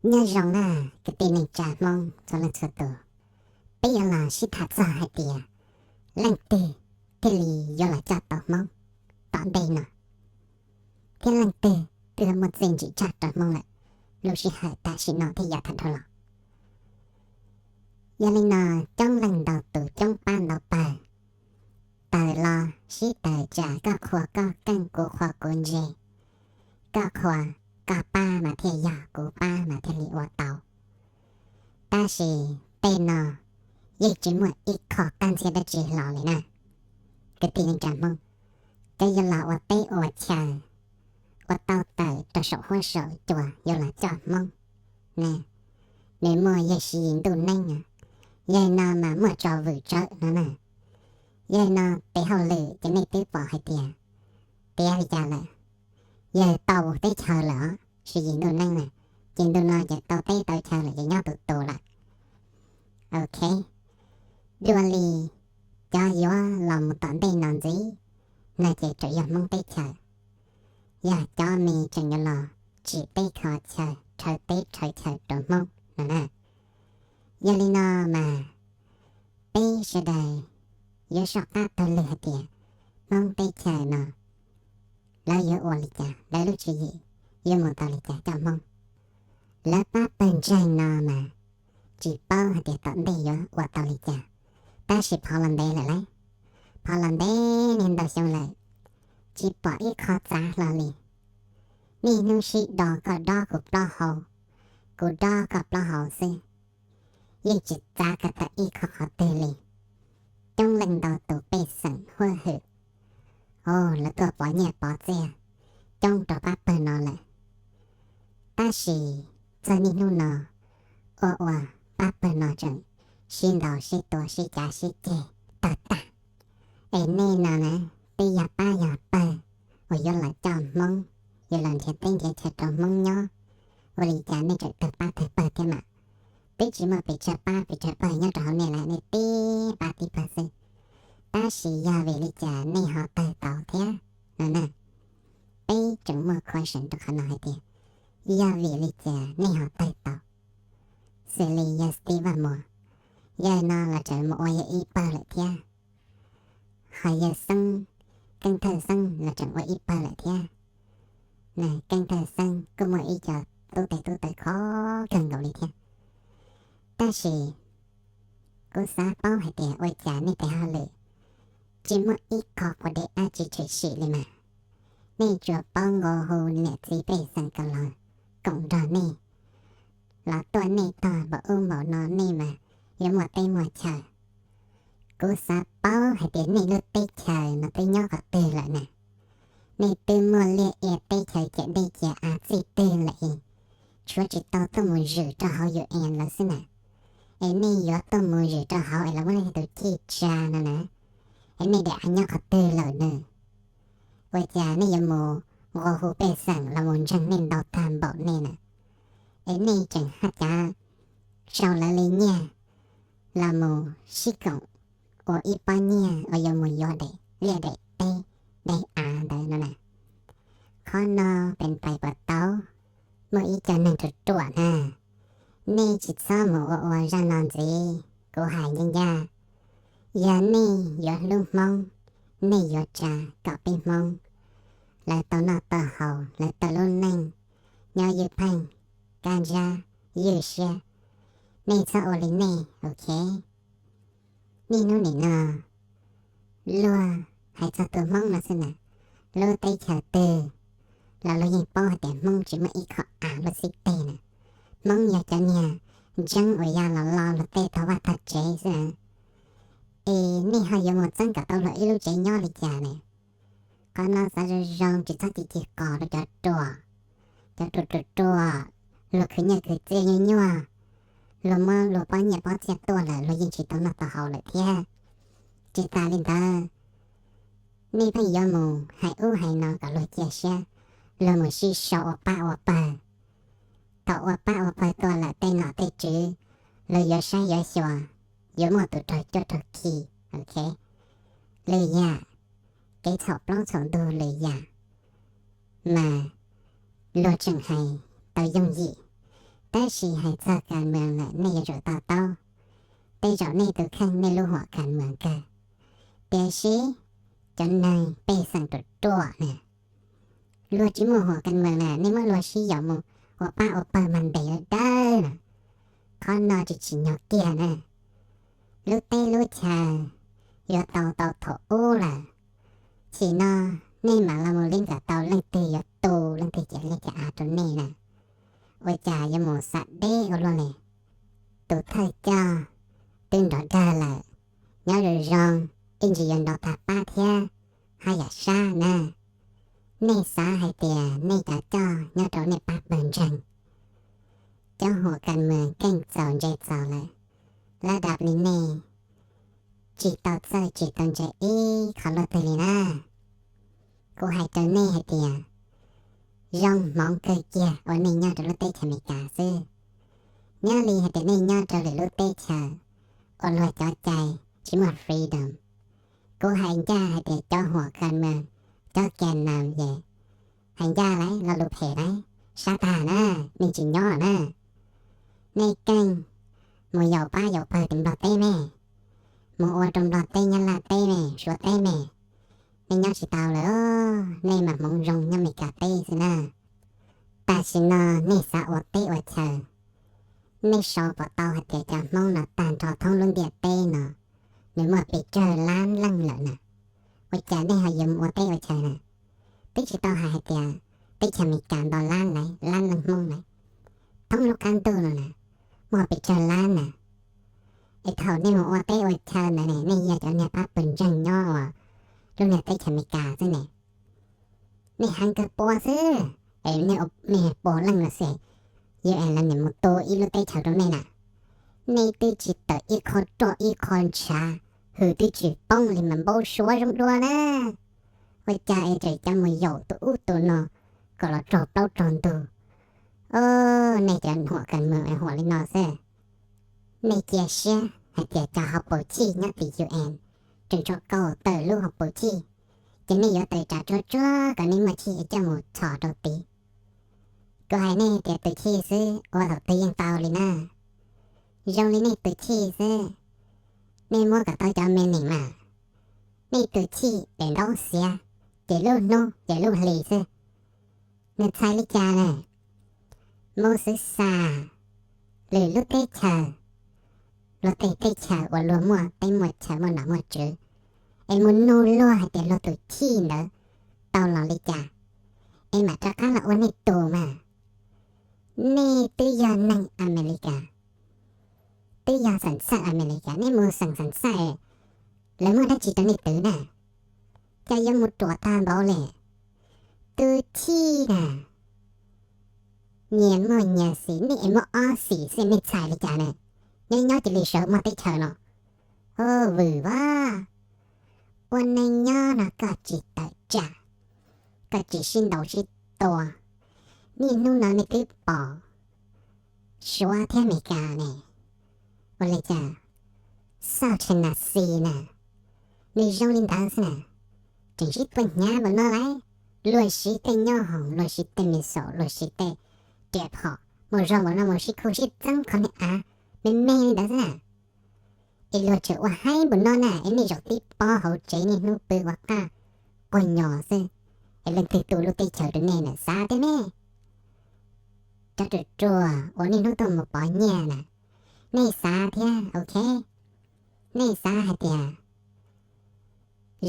Nyob zoo na, kwv tij neej tsa Hmoob txhua leej txhua tus, peb yuav los sib tham txog hais tias leej twg thiaj li yuav los coj tau Hmoob tom ntej no, thiab leej twg twb muaj txiaj ntsig tshaj rau Hmoob lawm, lub sij hawm tam sim no thiaj yuav tham dhau los. Yog li no, coob leej ntau tus coob pab ntau pawg, taws los sib taws tsam koj qhua koj keej kuv qhua kuv ntse, koj qhua koj pab mas thiaj yog, kuv pab mas thiaj li ua tau. Tab sis tej no yeej tsis muaj ib qho qab ntxhiab dab tsi hlo li na. Kwv tij neej tsa Hmoob, cov yuav los ua teb ua chaw, ua tau tawm rau saum huab saum cua yuav los coj Hmoob ne, nws muaj yawg Siv Yis Ntuj Neeb, yawg no mas muaj tso vwm tsawv no na. Yawg no tes hauj lwm ces nej twb pom hais tias tiav li cas lawm. Yawg tau teb chaws lawm os, Siv Yis Ntuj Neeb na, ces ntu no ces tau teb tau chaw lawm ces nyob tus tus lawm. Ok, dua li cov yuav los mus tom ntej no ntxiv no ces tseem yog Hmoob teb chaws, yog cov me tseem yuav los tsim teb kho chaw, rhawv teb rhawv chaw rau Hmoob no na. Yog li no mas peb sawv daws yuav soj qab taug lw hais tias Hmoob teb chaws no lawv yuav ua li cas, lawv lub tswv yim yuav mus tau li cas coj Hmoob. Lawv pab pawg ntseeg no mas tsis paub hais tias tom ntej yuav ua tau li cas, tab sis phov los ntev lawm lauj, phov los ntev niaj ntau xyoo lawm, tsis pom ib qho txav hlo li. Niaj hnub sib do, koj dob kuv plaub hau, kuv dob koj plaub hau xwb, yeej tsis txav kiag tau ib qho qhov twg li. Coob leej ntau tus pej xeem huab hwm, o, lawv tuaj pov nyiaj pov txiaj coob rau pab pawg no lawm. Tab sis txog niaj hnub no, ua ua pab pawg no tseem sib ntaus sib tua sib cav sib ceg tawg tag. Es nej no na, twb yog pab yog pawg uas yuav los coj Hmoob, yuav los nrhiav teb nrhiav chaw rau Hmoob nyob, ua li cas nej tseem tawg pab tawg pawg thiab mas? Twb tsis muaj pes tsawg pab pes tsawg pawg nyob rau hauv nej lawm, nej tib pab tib pawg xwb. Tab sis yog vim li cas nej ho tawg tau thiab no na? Peb tseem muaj question rau qhov no hais tias yog vim li cas nej ho tawg tau. Xws li yawg Steve Vaj Muas, yawg no los tseem mus ua yawg ib pawg lawm thiab. Ho yawg Xeeb, Keeb Thawj Xeeb los tseem ua ib pawg lawm thiab. Keeb Thawj Xeeb kuj muaj ib co tub tes tub taw khov kawg nkaus li thiab. Tab sis kuv xav paub hais tias ua cas nej tes hauj lwm tsis muaj ib qho quav dej dab tsi tshwm sim li mas. Nej tsuas paub nqua hu niam txiv pej xeem kom los koom nrog nej, los tuaj nej tog npaum ub npaum no nej mas yuav muaj teb muaj chaw. Kuv xav paub hais tias nej lub teb chaws no twb nyob qhov twg lawm na? Nej twb muaj liaj ia teb chaws ciam dej ciam av txij twg lawm es tshuav tsis tau tuaj mus zwm rau hauv UN lawm xwb na. Es nej yuav tuaj mus zwm rau hauv es los muab nej tus cij tsa no na, es nej daim av nyob qhov twg lawm na? Ua cas nej yuav mus nqua hu pej xeem los mus ntseeg nej ntau tag npaum nej na? Es nej tseem haj cav sau lawv li nyiaj los mus sib koom ua ib pob nyiaj uas yuav mus yuav daim liaj daim teb daim av ntawd no na. Qhov no pes pais puas tau? Muaj ib co neeg ruam ruam na, nej tsis txhob mus ua ua zaj no ntxiv. Kuv hais ncaj ncaj, yog nej yuav hlub Hmoob, nej yuav tsa kom peb Hmoob lawv tau noj tau haus, lawv tau lub neej nyob ywj pheej, kab ntsab, ywj siab, nej txhob ua li nej, ok? Niaj hnub nim no luag hais txog tus Hmoob no xwb na, lub teb chaws twg los luag yeej paub hais tias Hmoob tsis muaj ib qho av luaj xib teg na. Hmoob yog cov niag ntseeb uas ya los lo luag tej tog vaj tog tsev xwb na. Es nej ho yuav mus txeeb kom tau luag ib lub tsev nyob li cas ne? Qhov no xav zoo zoo, tsis txhob ci ci qos rau cov ruam. Cov ruam ruam ruam, luag khwv nyiaj khwv txiaj nyuaj nyuaj, luag muab luag pob nyiaj pob txiaj tuaj lawm luag yeej tsis tau noj tau haus lawm thiab. Tsis tas li ntawd, nej pheej yuav mus hais ub hais no kom luag cia siab, luag mus sib sau ua pab ua pawg. Thaum ua pab ua pawg tuaj lawm tej nom tej tswv luag yuav saib yuav xyuas, yuav muaj tus raug cuab raug khi, ok? Lwm yam, kev txhaum plaub txhaum ntug lwm yam mas luag tseem hais tau yooj yim. Tab sis hais txog kas moos lawm nej yuav tsum to taub, tej zaum nej tus kheej nej lub huam kas moos kawg. Tiam sis cov neeg pej xeem ruam ruam na, luag tsis muaj huam kas moos na, nej muab luag sib yaum mus ua pab ua pawg mas ntev dawb na. Qhov no tsis tsim nyog kiag na. Lub teb lub chaw yuav tau tau thaum ub lawm. Chim no nej mam los mus li kom tau leej twg yuav tu leej twg, cia li cia av rau nej na. Ua cas yuav mus xav deb ua luaj li. Tus thawj coj twb nrov dawg lawm, nyob zoo zoo, ib ntsis yuav nrov tag pab thiab haj yam sab na. Nej xav hais tias nej cov coj nyob rau nej pab pawg ntseeg, cov huam kas moos keej txaus ntse txaus lawm, lab dab li nej tsis tau txawj tsis tau ntse ib qho luaj twg li na. Kuv hais rau nej hais tias zoo hmoov kawg kiag uas nej nyob rau lub teb chaws Amelikas xwb. Nyob li hais tias nej nyob rau lwm lub teb chaws uas luag cov cai tsis muaj freedom, kuv hais ncaj hais tias cov huam kas moos, cov kas moos ces hais ncaj lawm, lo lus phem lawm, sab tag na, nej tsis nyob na. Nej keej mus yaum pab yaum pawg tim Nplog teb me, mus ua rau Nplog teb, Nyab Laj teb me, Suav teb me, nej nyob tsis tau lawm, nej mas hmoov zoo nyob Amelikas teb xwb na. Tam sim no nej xav ua teb ua chaw, nej sau pom tau hais tias cov Hmoob no tag nrho thoob lub ntiaj teb no nws muaj pes tsawg lab leej lawm na. Ua cas nej ho yuav mus ua teb ua chaw na? Twb tsis tau hais hais tias teb chaws Amelikas ntau lab lawm, lab leej Hmoob lawm, thoob lub qab ntuj no na, muaj pes tsawg lab na. Es thaum nej mus ua teb ua chaw ntawd ne, nej yog cov niag pab pawg ntseeg nyob uas lub niag teb chaws Amelikas xwb ne. Nej heev kawg pua xwb, es nej pua leej los xij, U N los nim mus tu ib lub teb chaws rau nej na. Nej twb tsis tawm ib qho roj ib qho ntshav, hws twb tsis poob li mas npau suav zoo dua na. Ua cas es tseem cov mus yaum tus ub tus no kom los raug plaub raug ntug. Nej cov huam kas moos es huam li no xwb. Nej cia siab hais tias cov hauv paus chij nyob tim U N tseem tshuav kaum tawm lub hauv paus chij, ces nej yuav tawm tsam tsuag tsuag kom nej muaj chij es coj mus txhos rau tid. Kuv hais nej tias tus chij xwb ua thaum twg yeej tau li na. Zoo li nej tus chij xwb, nej muab kom tau cov me neeg mas, nej tus chij daim ntaub xiav, ces lub hnub ces lub hlis xwb. Nws txhais li cas na? Mus xwb xa lwm lub teb chaws, luag tej teb chaws uas luag muaj teb muaj chaw muaj nom muaj tswv, es mus nug luag hais tias luag tus chij ntawd tau los li cas, es mam rov qab los ua nej tus mas. Nej twb yog neeg Amelikas, twb yog xeem txheej Amelikas, nej mus xeem xeem txheej, lawv muaj dab tsi rau nej twv na? Cas yuav mus ruam tag npaum li? Tus chij na, nyias muaj nyias xim, nej es muaj ob xim xwb, nej txhais li cas na? Nyob nyob cia li sawv muaj teb chaws no. Vwm vas, ua neej nyob no koj tsis tawm tsam, koj tsis sib ntaus sib tua. Niaj hnub no nej twb pom Suav thiab Amelikas ne, ua li cas South China Sea na, nws zoo li ntawd xwb na, tseem sib tua hnyav npaum no lauj. Luag siv tej nyob hoom, luag siv tej missile, luag siv tej riam phom mus zoo npaum no mus sib khuj sib txeeb qhov niag av me me li ntawd xwb na. Es luag tseem ua haib npaum no na, es nej zaum tib pob hauv tsev niaj hnub pw ua qaj quag nyos xwb, es leej twg tu lub teb chaws rau nej na, xav tiag ne? Cov ruam ruam uas niaj hnub tuaj mus pov nyiaj na, nej xav thiab, ok? Nej xav hais tias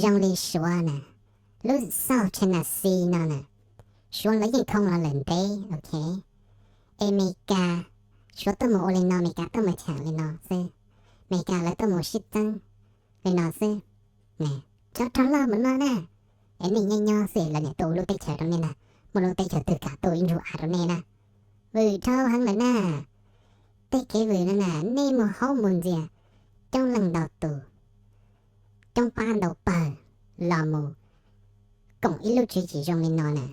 zoo li Suav na, lub South China Sea no na, Suav lawv yeej thoob los lawm ntev, ok? Es Amelikas, Suav tuaj mus ua li no, Amelikas tuaj mus cheem li no xwb, Amelikas lawv tuaj mus sib txeeb li no xwb. Tsov rog loj mus no na, es nej nyob nyob xwb los niam tu lub teb chaws rau nej na, muaj lub teb chaws twg kam tu ib nrug av rau nej na. Vwm dhau heev lawm na. Tej kev vwm no na, nej mus haub mus ntxias, coob leej ntau tus, coob pab ntau pawg los mus koom ib lub tswv yim zoo li no na.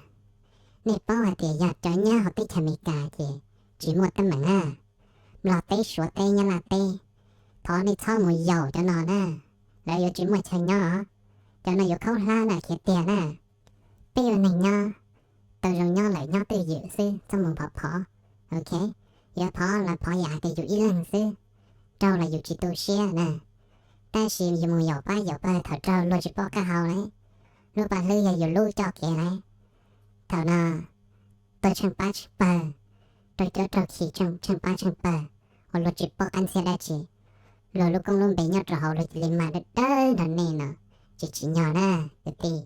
Nej paub hais tias yog cov nyob hauv teb chaws Amelikas ces tsis muaj teeb meem na. Nplog teb, Suav teb, Nyab Laj teb, thov nej txhob mus yaum cov no na, lawv yuav tsis muaj chaw nyob. Cov no yuav khaub hlab na, khiav tiag na. Peb ua neeg nyob, tau zoo nyob lawm nyob twj ywm xwb, txhob mus phov phov, ok? Yuav phov los phov yam hais tias yus ib leeg xwb, raug los yus tsis tu siab na. Tab sis yus mus yaum pab yaum pawg thaum raug luag tsis paub qab hau lauj. Lub paj hlwb yog yus lub coj kev lauj. Thaum no tuaj tsheej pab tsheej pawg, raug cuab raug khi tsheej pab tsheej pawg, uas luag tsis paub qab ntxhiab dab tsi. Luag lub koob lub npe nyob rau hauv luag cia li mag dawb dawb nrog nej no, tsis tsim nyog na kwv tij.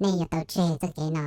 Nej yuav tau tseg txoj kev no.